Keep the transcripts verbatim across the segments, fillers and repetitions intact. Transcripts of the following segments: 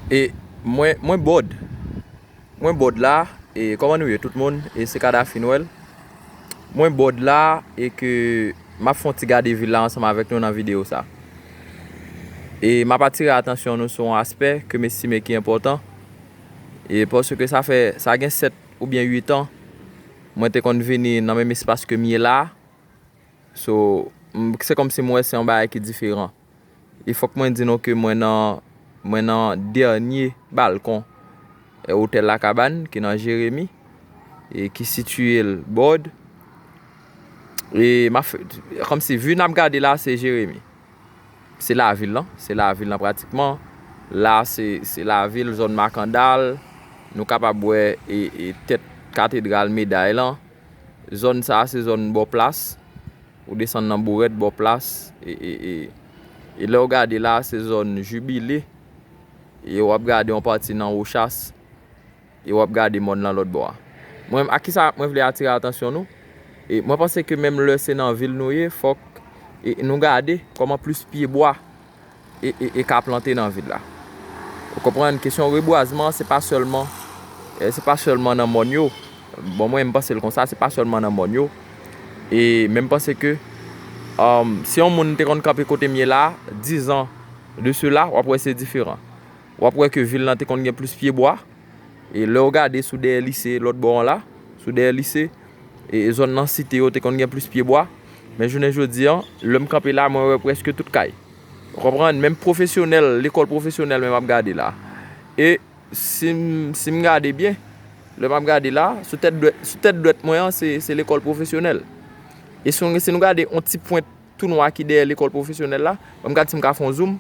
E mwen, mwen bòd. Mwen bòd la, e kòman nou ye tout moun? E se Kadafy Nwèl. Mwen bòd la, e ke m ap fè yon ti gade vil la ansanm avèk nou nan videyo sa. E m ap atire atansyon nou sou yon aspè ke m estime ki enpòtan. E paske sa fè, sa gen sèt oubyen uit an, mwen te konn vini nan menm espas ke m ye la. So, m, se kòmsi m wè se yon bagay ki diferan. E fòk mwen di nou ke mwen nan, mwen nan dènye balkon, e, Otèl Lakabàn ki nan Jeremi, e ki sitiye l bòd. E m ap fè, kòmsi vi n ap gade la, se Jeremi. Se lavil lan, se lavil lan pratikman. La, se, se lavil, zòn Makandal. Nou kapab wè, e, e, tèt katedral Meday lan. Zòn sa a, se zòn bò plas. Ou desann nan Bourèt, bò plas. E, e, e, e lè w gade la, se zòn Jibile. E w ap gade yon pati nan Wochas. E w ap gade mòn lan lòt bò a. Mwen, a kisa mwen vle atire atansyon nou? E mwen panse ke menm lè se nan vil nou ye, fòk, e, nou gade kòman plis pyebwa e, e, e ka plante nan vil la. Ou konprann, kesyon rebwazman, se pa sèlman, e, se pa sèlman nan mòn yo. Bon, mwen, m panse l konsa, se pa sèlman nan mòn yo. E men m panse ke, um, si yon moun te konn kanpe kote m ye la, dizan de sela, w ap wè se diferan. W ap wè ke vil lan te konn gen plis pyebwa. E lè w gade sou dèyè lise, lòt bò an la, sou dèyè lise, e, e zòn nan site yo te konn gen plis pyebwa. Men jounen jodi an, lè m kanpe la, mwen wè prèske tout kay. Ou konprann? Menm pwofesyonèl, lekòl pwofesyonèl menm ap gade la. E si m, si m gade byen, lè m ap gade la, sou tèt dwèt, sou tèt dwèt mwen an, se, se lekòl pwofesyonèl. E si, si nou gade yon ti pwent tou nwa ki dèyè lekòl pwofesyonèl la, ban m gad si m ka fè yon zoom.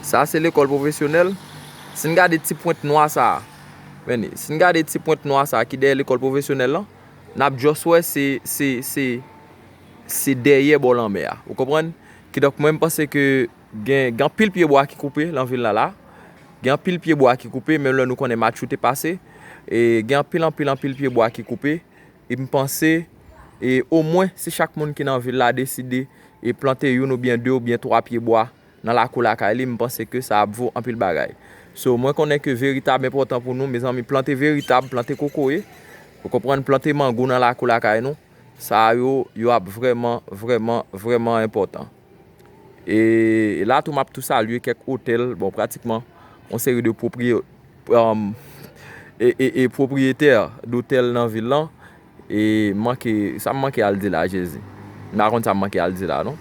Sa se lekòl pwofesyonèl. Si n gade ti pwent nwa sa a, men si n gade ti pwent nwa sa a ki dèyè lekòl pwofesyonèl lan, n ap just wè se, se, se, se dèyè bò lanmè a. Ou konprann? Kidonk, mwen, m panse ke gen, gen anpil pyebwa ki koupe nan vil la la. Gen anpil pyebwa ki koupe, menm lè nou konnen Matthew te pase. E gen anpil, anpil, anpil pyebwa ki koupe. E m panse, e omwen, si chak moun ki nan vil la deside e plante youn oubyen de oubyen twa pyebwa nan lakou lakay li, m panse ke sa ap vo anpil bagay. So, mwen konnen ke veritab enpòtan pou nou, mezanmi, plante veritab, plante kokoye, ou konprann, plante mango nan lakou lakay nou. Sa yo, yo ap vrèman, vrèman, vrèman enpòtan. E la tou, m ap tou salye kèk otèl, bon, pratikman, yon seri de pwopriye-, um, e, e, e pwopriyetè dotèl nan vil lan. E manke, sa m manke al di la, Jezi? M pa konn sa m manke al di la, non.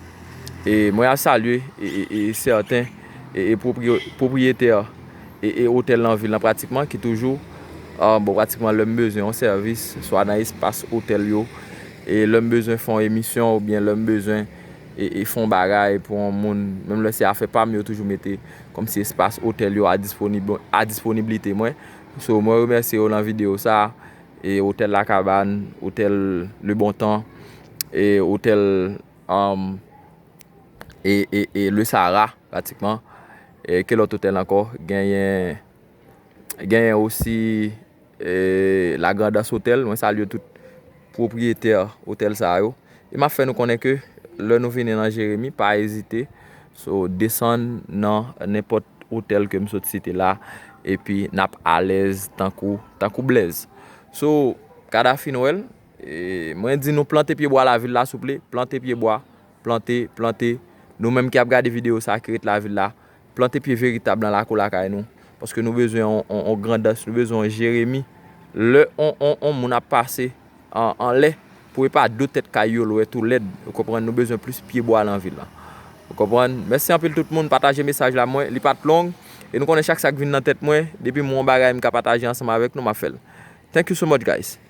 E mwen ap salye, e, e, e sèten, e, e pwopriye-, pwopriyetè, e, e otèl nan vil lan pratikman, ki toujou, ah, bon, pratikman lè m bezwen yon sèvis, swa nan espas otèl yo, e lè m bezwen fè yon emisyon, oubyen lè m bezwen, e, e fè yon bagay pou yon moun, menm lè se afè pa m, yo toujou mete kòmsi espas otèl yo a disponib-, a disponiblite mwen. So, mwen remèsye yo nan videyo sa a. E otèl Lakabàn, otèl Le Bon Temps, e otèl, um, e, e, e Le Sahara, pratikman. E ki lòt otèl ankò? Genyen, genyen osi, e, La Grand'Anse Hotel. Mwen salye tout pwopriyetè otèl sa yo. E m ap fè nou konnen ke lè nou vini nan Jeremi, pa ezite. So, desann nan nenpòt otèl ke m sot site la, epi n ap alèz tankou, tankou blèz. So, Kadafy Nwèl, e, mwen di nou plante pyebwa lavil la, souple, plante pyebwa, plante, plante. Nou menm ki ap gade videyo sa, ki ret lavil la, plante pye veritab nan lakou lakay nou. Paske nou bezwen yon, yon, yon Grandans, nou bezwen yon Jeremi. Lè yon, yon, yon moun ap pase an, anlè, pou e pa do tèt kay yo lwèt ou lèd. Ou konprann, nou bezwen plis pyebwa nan vil lan. Ou konprann? Mèsi anpil tout moun, pataje mesaj la mwen, li pa t long. E nou konnen chak sa k vin nan tèt mwen, depi m wè yon bagay m ka pataje ansanm avèk nou, m ap fè l. Thank you so much, guys.